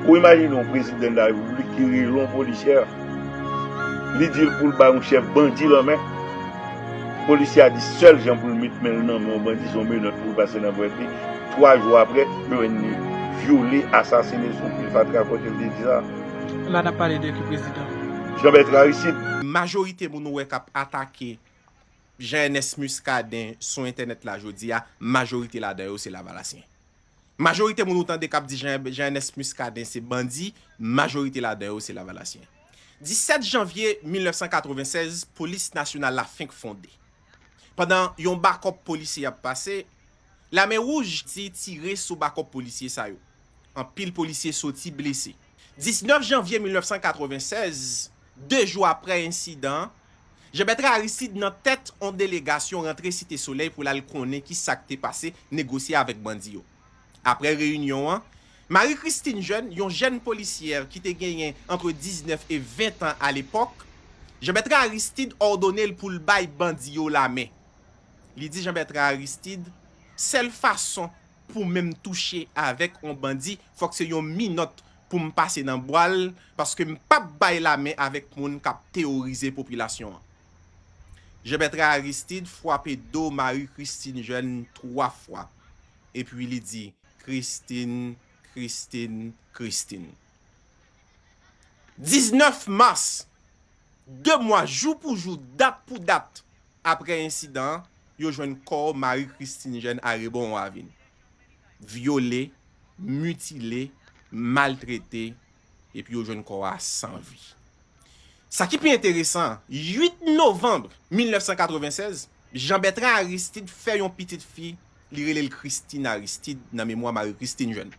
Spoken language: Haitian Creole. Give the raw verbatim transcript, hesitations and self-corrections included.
Ou imajine yon prezidan de la repiblik ki rele yon polisyè, li di l pou l bay yon chèf bandi lanmen. Polisyè a di sèl jan pou l met men l nan men yon bandi, se yon menòt pou l pase nan dwèt li. Twa jou apre, yo jwenn li vyole, asasine sou pil fatra kote l te di sa. La n ap pale de ki prezidan? Jean Bertrand Aristide. Majorite moun ou wè k ap atake Jean Ernest Muscadin sou entènèt la jodi a, majorite ladan yo se lavalasyen. Majorite moun ou tande k ap di Jean, Jean Ernest Muscadin se bandi, majorite ladan yo se lavalasyen. Disèt janvye mil nèf san katreven sèz, polis nasyonal la fenk fonde. Pandan yon bakòp polisye ap pase, Lame Wouj ti tire sou bakòp polisye sa yo. Anpil polisye soti blese. Diznèf janvye mil nèf san katreven sèz, de jou apre ensidan an, Jean Bertrand Aristide nan tèt yon delegasyon rantre Site Solèy pou l al konnen ki sa k te pase, negosye avèk bandi yo. Apre reyinyon an, Marie Christine Jeune, yon jèn polisyè ki te genyen antre diznèf e ven tan alepòk, Jean Bertrand Aristide òdone l pou l bay bandi yo lamen. Li di Jean Bertrand Aristide, sèl fason pou men m touche avèk yon bandi, fòk se yon minòt pou m pase nan bwa l, paske m p ap bay lamen avèk moun k ap teworize popilasyon an. Jean Bertrand Aristide frape do Marie Christine Jeune twa fwa, epi li di, Christine, Christine, Christine. Diznèf mas, de mwa jou pou jou, dat pou dat, apre ensidan an, yo jwenn kò Marie Christine Jeune arebò yon ravin. Vyole, mitile, maltrete, epi yo jwenn kò a san vi. Sa ki pi enteresan, uit novanm mil nèf san katreven sèz, Jean Bertrand Aristide fè yon pitit fi, li rele l Christine Aristide nan memwa Marie Christine Jeune.